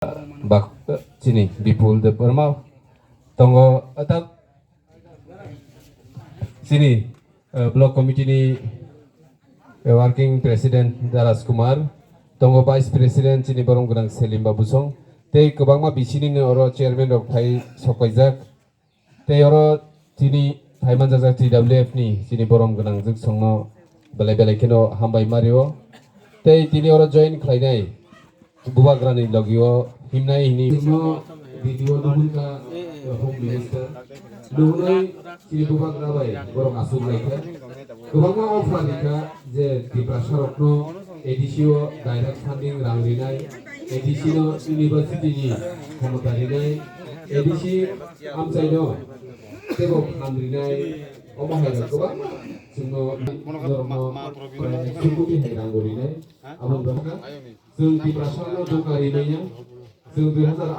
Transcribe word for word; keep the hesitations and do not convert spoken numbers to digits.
bak chini Bipul Debbarma tongo, atak chini, eh, block committee ni, eh, working president Daras Kumar, tongo vice president chini borom gwnang Selim Babusong, tei kwbangma bisini oro chairman rok phai sokpaijak. Tei oro chini phaimanjak T W F ni chini borom gwnang jwk songno belai belai kheno hambai mario. Tei tini oro join khlainai bubagrani logio himnai hini. Chwngno video nuhun kha, eh, Home Minister. Nuhunai chini bubagra bai borok aswk lai kha. Kwbangma offer rikha je Tiprasa rokno A D C o direct funding rang rinai, A D C no university ni khomota rinai, A D C amchaino teibo phan rinai, omo hai rok kwbangma chwngno norokno prai sukudi hai rang bo rinai, abo wngkha chwng Tiprasa no doka rinai ya, chwng dui hazar